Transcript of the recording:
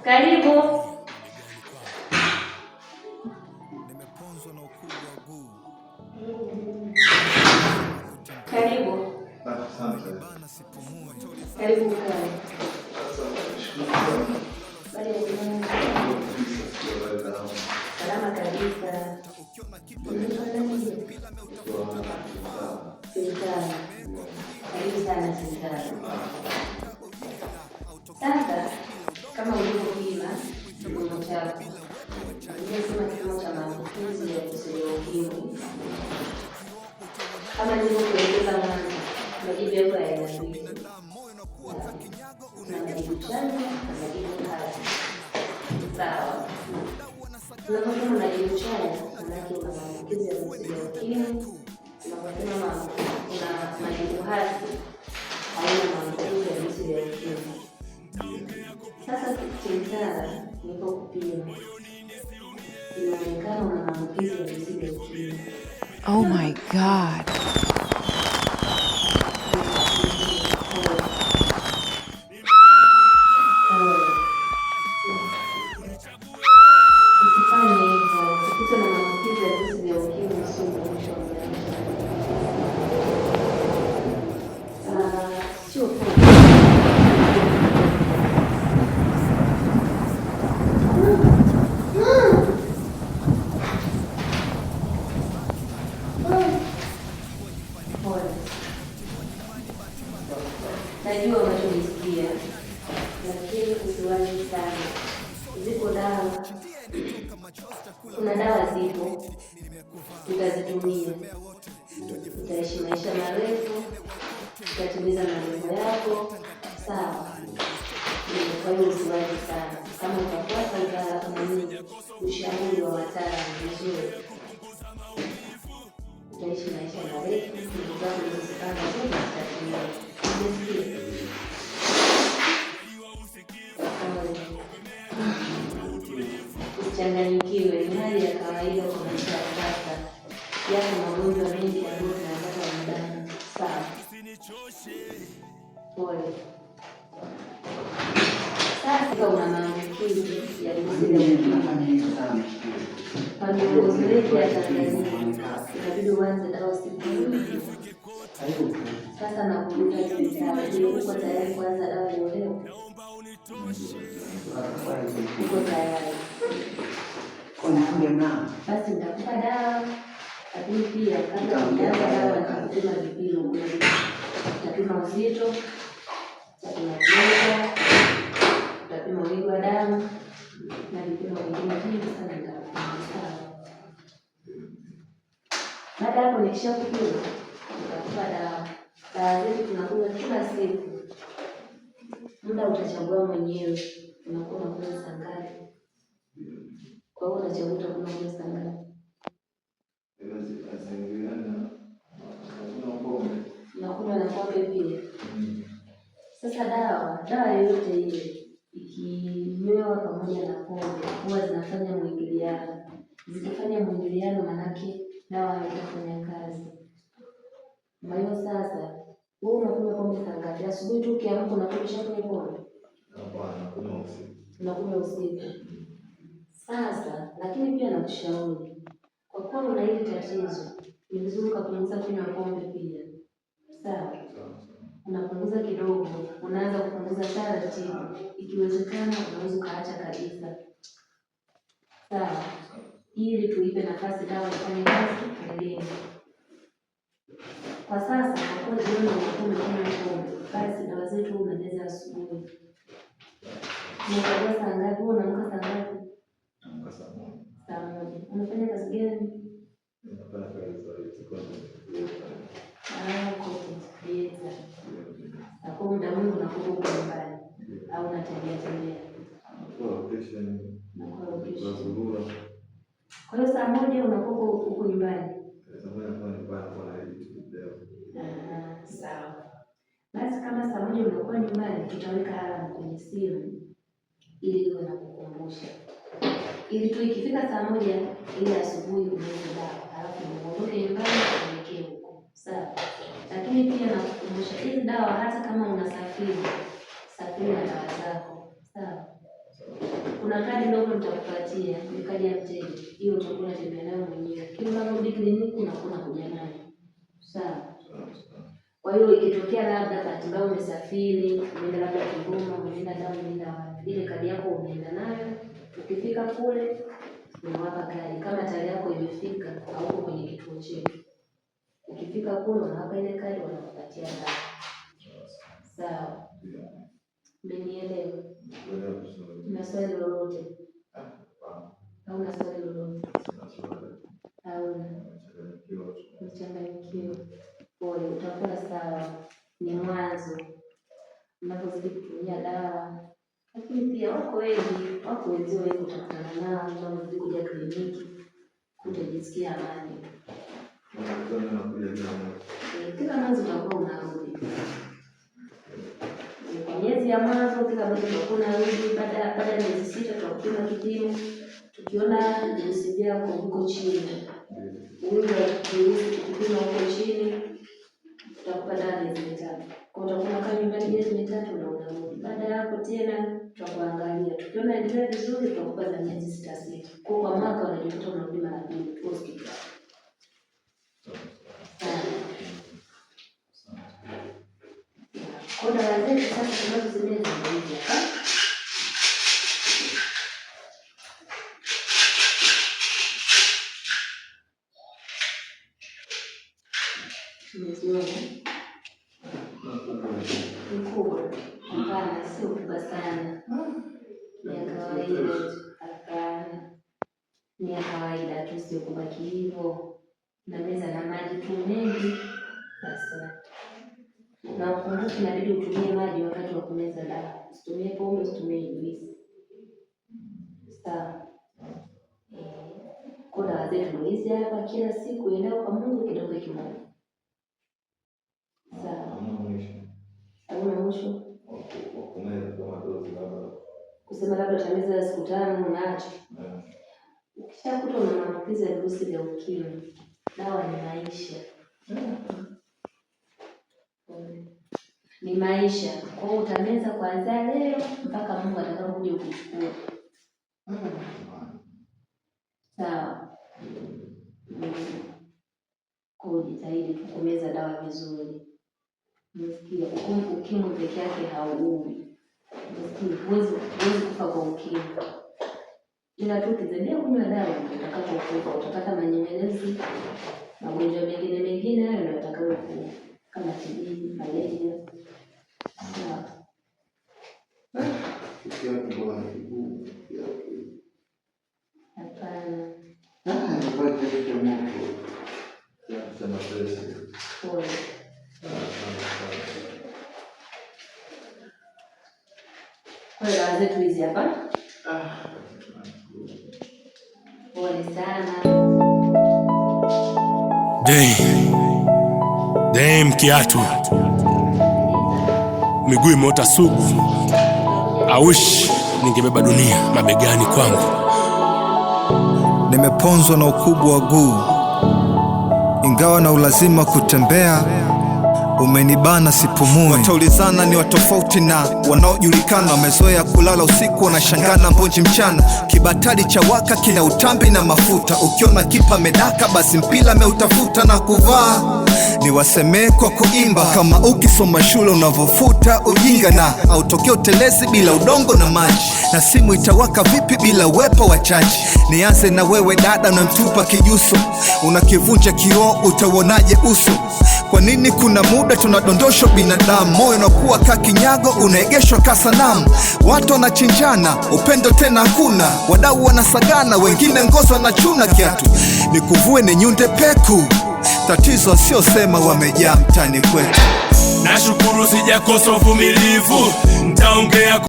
Karibu. Karibu. Karibu mkae. Salama kabisa. Sintara. Karibu sana Sintara. Sasa kama ulivyopima kipimo chako, ulivyopima kipimo cha maambukizi ya virusi vya UKIMWI, kama nilivyokueleza mwanzo, majibu yako ya aina mbili, kuna majibu chanya na majibu hasi. Sawa. Unaposema majibu chanya, maanake una maambukizi ya virusi vya UKIMWI. Unaposema una majibu hasi, hauna maambukizi ya virusi vya UKIMWI. Sasa kimtara nilipokupima inaonekana una maambukizi ya virusi vya UKIMWI. Oh my God. Usifanye hivyo, ukikutwa na maambukizi ya virusi vya UKIMWI sio mwisho wa maisha. Sio poa. Pole. Najua unachojisikia, lakini usiwazi sana. Zipo dawa, kuna dawa zipo, utazitumia, utaishi maisha marefu, utatimiza malengo yako, sawa? Kwa hiyo usiwazi sana. Kama utafuata nani ushauri wa wataalamu vizuri, utaishi maisha marefu, ndoto zako ulizozipanga zote zitatimia. Umesikia? Usichanganyikiwe, ni hali ya kawaida kwa maisha ya sasa. Yako magonjwa mengi ambayo tunayapata wanadamu. Sawa, pole. Sasa una maambukizi ya virusi vya UKIMWI. Kwa miongozo yetu ya Tanzania inabidi uanze dawa siku nyingi. Sasa nakuuliza Sintara, je, uko tayari kuanza dawa hiyo leo? Uko tayari? Basi nitakupa dawa, lakini pia kabla hujaanza dawa nitakupima vipimo. Kuna utapima uzito, utapima presha, utapima wingi wa damu na vipimo vingine vingi sana nitakupima. Sawa? Baada ya hapo nikishakupima nitakupa dawa. Dawa zetu tunakunywa kila siku, muda utachagua mwenyewe, unakuwa unakunywa saa ngapi. Kwa hiyo unachagua utakuwa unakunywa saa ngapi. Unakunywa na pombe pia. Sasa dawa yoyote ile ikinywewa pamoja na pombe huwa zinafanya mwingiliano. Zikifanya mwingiliano, manake dawa haitafanya kazi. Kwa hiyo sasa, wewe unakunywa pombe saa ngapi? Asubuhi tu ukiamka unakunywa ushakunywa pombe? Unakunywa usiku. Sasa, lakini pia nakushauri kwa kuwa una hili tatizo, ni vizuri ukapunguza kunywa pombe pia. Sawa? Unapunguza kidogo, unaanza kupunguza taratibu. Ikiwezekana unaweza ukaacha kabisa. Sawa? Ili tuipe nafasi dawa ifanye kazi mwilini. Kwa sasa, kwa kuwa jioni unakuwa umekunywa pombe, basi dawa zetu unameza asubuhi. Unachagua saa ngapi? Wewe unaamka saa ngapi? Saa moja. Unafanya kazi gani? Ah, content creator. Na kwa muda mwingi unakuwa huko nyumbani au unatembea tembea? Unakuwa location. Kwa hiyo saa moja unakuwa huko nyumbani. Ah, sawa. Basi kama saa moja unakuwa nyumbani, tutaweka alarm kwenye simu ili iwe na kukumbusha. Ili tu ikifika saa 1 ile asubuhi umeze dawa, halafu uondoke nyumbani uelekee huko. Sawa. Lakini pia nakukumbusha hizi dawa, hata kama unasafiri, safiri na dawa zako. Sawa. Kuna kadi ndogo nitakupatia, ni kadi ya mteja. Hiyo utakuwa unatembea nayo mwenyewe. Kila unaporudi kliniki unakuwa unakuja nayo. Sawa. Kwa hiyo ikitokea labda bahati mbaya umesafiri, umeenda labda Kigoma, umeenda Dar, umeenda wapi, ile kadi yako umeenda nayo, ukifika kule unawapa kadi. Kama tarehe yako imefika, hauko kwenye kituo chetu, ukifika kule unawapa ile kadi, wanakupatia dawa. Sawa, umenielewa? Una swali lolote? Hauna swali lolote? Hauna? Umechanganyikiwa? Pole, utakuwa sawa. Ni mwanzo unapozidi kutumia dawa, lakini pia wako wengi, wako wenzio wengi utakutana nao unapozidi kuja kliniki, utajisikia amani. Kila mwezi utakuwa unarudi. Kwa miezi ya mwanzo, kila mwezi utakuwa unarudi. Baada ya miezi 6 tutakupima kipimo, tukiona virusi vyako viko chini, wingi wa virusi tukipima huko chini, tutakupa dawa miezi 3. Kwa hiyo utakuwa unakaa nyumbani miezi 3 na unarudi. Baada ya hapo tena tutakuangalia, tukiona endelea vizuri, tutakupa za miezi sita sita. Kwa hiyo kwa mwaka unajikuta unarudi mara mbili tu hospitali. Sawa. Kwa dawa zetu sasa tunazozimeza ni hizi hapa. Umeziona? Ni kubwa? Hapana, sio kubwa sana, ni ya kawaida tu. Hapana, ni ya kawaida tu, sio kubwa hivyo. Na meza na maji tu mengi basi. Na ukumbuke, inabidi utumie maji wakati wa kumeza dawa, usitumie pombe, usitumie juisi. Sawa? Kwa dawa zetu ndio hizi hapa, kila siku endapo kwa Mungu kidonge kimoja. Sawa? Hauna mwisho kusema labda utameza siku 5 unaacha. Ukishakuta una maambukizi ya virusi vya ukimwi, dawa ni maisha, ni maisha. Kwa hiyo utameza kuanzia leo mpaka Mungu atakapokuja kukuchukua. Sawa? Kwa hiyo jitahidi tu kumeza dawa vizuri. Umesikia? Ukimwi peke yake hauui. Umesikia? Huwezi kufa kwa ukimwi, ila tu ukizembea kunywa dawa ndio utakapokufa, utapata manyemelezi, magonjwa mengine mengine hayo ndio utakayokufa, kama TB, malaria. Sawa. Hapana. Pole. Kwa hiyo dawa zetu hizi hapa. Pole sana. Damn. Damn kiatu. Miguu imeota sugu. I wish ningebeba dunia mabegani kwangu. Nimeponzwa na ukubwa wa guu, ingawa na ulazima kutembea, umenibana sipumui. Wataulizana ni watofauti na wanaojulikana, wamezoea kulala usiku, wanashangana mbonji mchana. Kibatari cha waka kina utambi na mafuta, ukiona kipa medaka, basi mpira ameutafuta na kuvaa. Niwasemee kwa kuimba, kama ukisoma shule unavofuta ujinga, na autokea utelezi bila udongo na maji, na simu itawaka vipi bila uwepo wa chaji? Nianze na wewe dada, unamtupa kijuso, unakivunja kioo, utauonaje uso? Kwa nini kuna muda tunadondoshwa binadamu, moyo unakuwa ka kinyago, unaegeshwa ka sanamu. Watu wanachinjana, upendo tena hakuna, wadau wanasagana, wengine ngozi wanachuna kiatu. Nikuvue ni nyunde peku, tatizo wasiosema wamejaa mtani kwetu. Nashukuru sijakosa uvumilivu, ntaongea.